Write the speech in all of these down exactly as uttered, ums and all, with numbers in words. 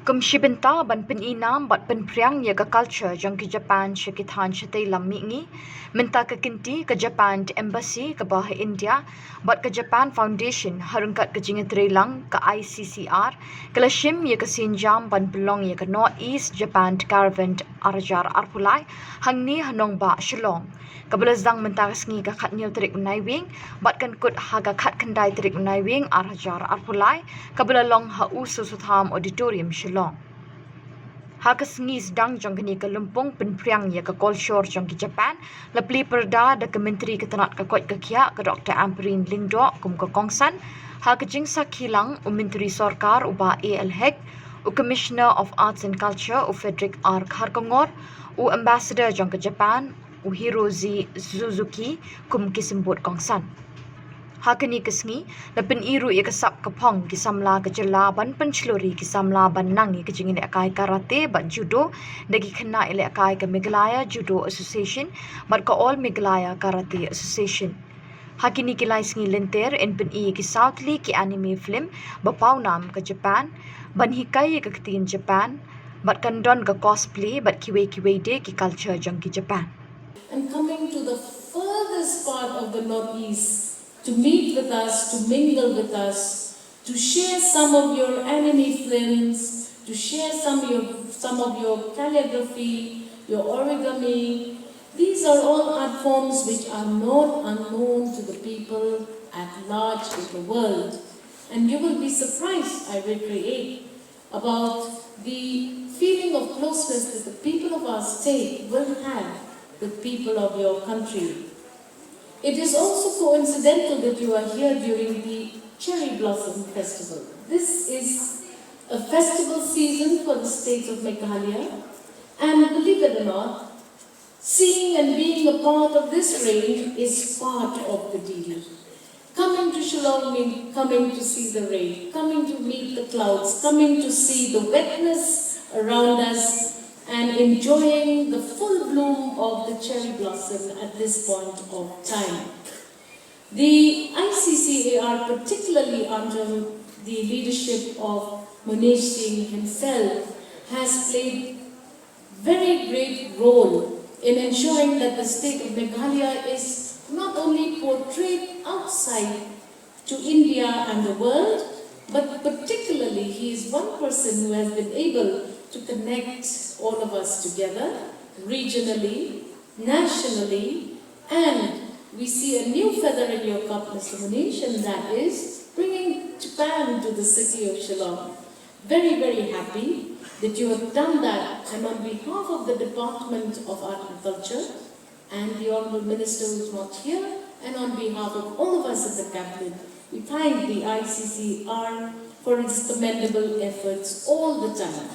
Kum shi bynta ban pynïainam bad pynphriang ïa ka culture jong ki Japan sha ki thaiñ shatei lam mihngi, mynta ka kynti ka Japan Embassy kaba ha India bad ka Japan Foundation ha ryngkat ka jingïatreilang ka I C C R ka la shim ïa ka sienjam ban pynlong ïa ka North East Japan Caravan ar hajar arphew lai hangne ha nongbah Shillong. Kaba la sdang mynta ka sngi ka khathynñiew tarik u Naiwieng bad kan kut ha ka khatkhyndai tarik u Naiwieng ar hajar arphew lai, kaba la long ha U Soso Tham Auditorium, Shillong. Ha ka sngi sdang jong kane ka lympung pynphriang ïa ka kolshor jong ki Japan, la plie pyrda da ka Myntri ka tnat ka koit ka khiah ka Doctor Ampareen Lyngdoh kum ka kongsan, ha ka jingsakhi lang u Myntri Sorkar u Bah A L Hek, u Commissioner of Arts and Culture u Frederick R Kharkongor, u Ambassador jong ka Japan, u Hiroji Suzuki kum ki symbud kongsan. Ha kane ka sngi, la pyni ruh ïa ka sap ka phong ki samla ka jylla ban pynshlur ïa ki samla ban nang ïa ka jingïalehkai karate bad judo da ki khynnah ïalehkai ka Meghalaya Judo Association bad ka All Meghalaya Karate Association. Ha kine ki lai sngi lynter yn pyni ïa ki saw tylli ki anime film ba pawnam ka Japan ban hikai ïa ka ktien Japan bad kan don ka cosplay bad kiwei kiwei de ki culture jong ki Japan. And coming to the furthest part of the Northeast to meet with us, to mingle with us, to share some of your anime films, to share some of your, some of your calligraphy, your origami. These are all art forms which are not unknown to the people at large in the world. And you will be surprised, I reiterate, about the feeling of closeness that the people of our state will have with people of your country. It is also coincidental that you are here during the Cherry Blossom Festival. This is a festival season for the state of Meghalaya, and believe it or not, seeing and being a part of this rain is part of the deal. Coming to Shillong means coming to see the rain, coming to meet the clouds, coming to see the wetness around us, and enjoying the full bloom of the cherry blossom at this point of time. The I C C A R, particularly under the leadership of Munish Singh himself, has played very great role in ensuring that the state of Meghalaya is not only portrayed outside to India and the world, but particularly he is one person who has been able to connect all of us together regionally, nationally, and we see a new feather in your cap, Mister Munish, and that is bringing Japan to the city of Shillong. Very, very happy that you have done that, and on behalf of the Department of Art and Culture and the Honorable Minister who's not here, and on behalf of all of us in the cabinet, we thank the I C C R for its commendable efforts all the time.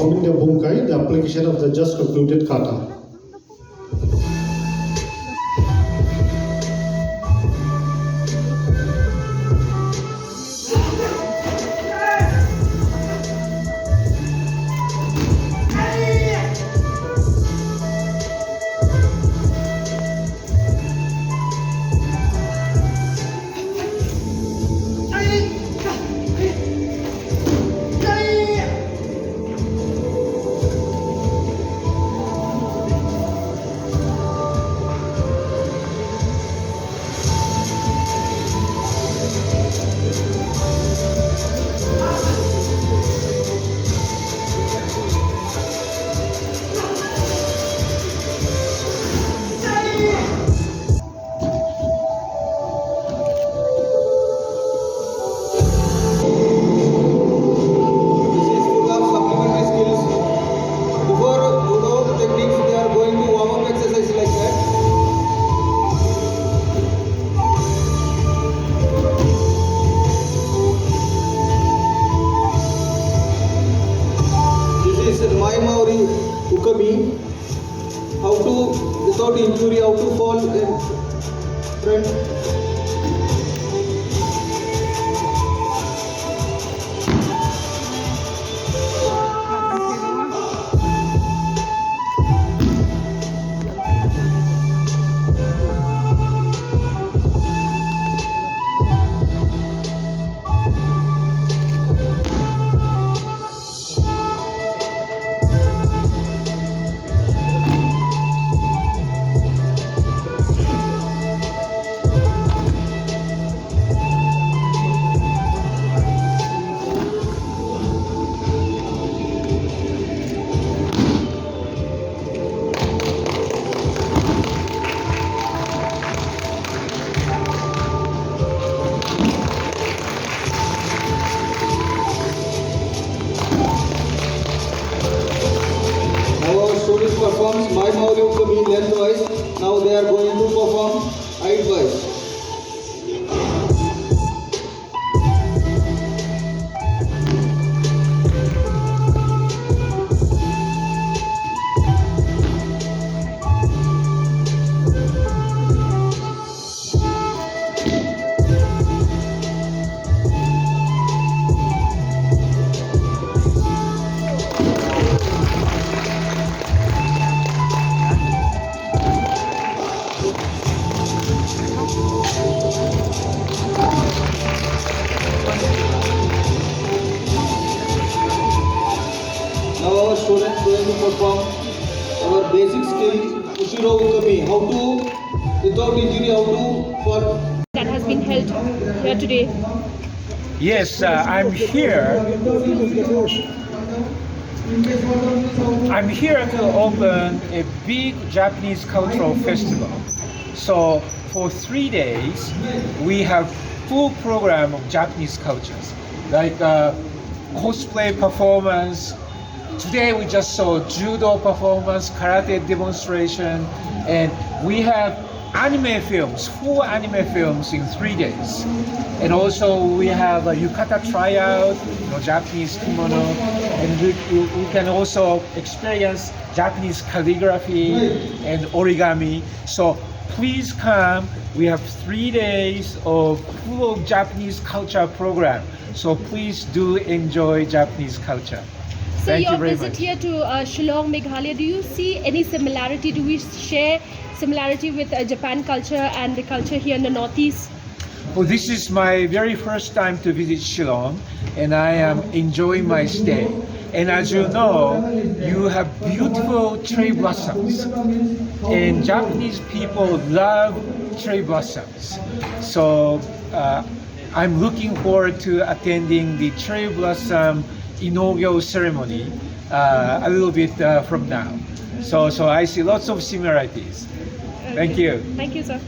Forming the bungkai, the application of the just concluded kata. This is to have supplementary skills. Before judo techniques, they are going to warm up exercise like that. This is Mai Maori Ukami. How to, without injury, how to fall in front. Our students performs Mai Maori Ukami lengthwise. Now they are going to perform height wise. Now our students going to perform our basic skill, Ushiro Ukami. How to, without injury, how to fall. That has been held here today. Yes, uh, I'm here. I'm here to open a big Japanese cultural festival. So for three days, we have full program of Japanese cultures, like, uh, cosplay performance. Today we just saw judo performance, karate demonstration, and we have anime films, full anime films in three days. And also we have a yukata tryout, you know, Japanese kimono, and we, we, we can also experience Japanese calligraphy and origami. So please come. We have three days of full of Japanese culture program. So please do enjoy Japanese culture. So thank you your very visit much. Here to, uh, Shillong, Meghalaya, do you see any similarity? Do we share similarity with, uh, Japan culture and the culture here in the Northeast? Well, this is my very first time to visit Shillong, and I am enjoying my stay. And as you know, you have beautiful cherry blossoms, and Japanese people love cherry blossoms. So, uh, I'm looking forward to attending the cherry blossom inaugural ceremony, uh, a little bit, uh, from now. So, so I see lots of similarities. Thank you. Thank you, sir.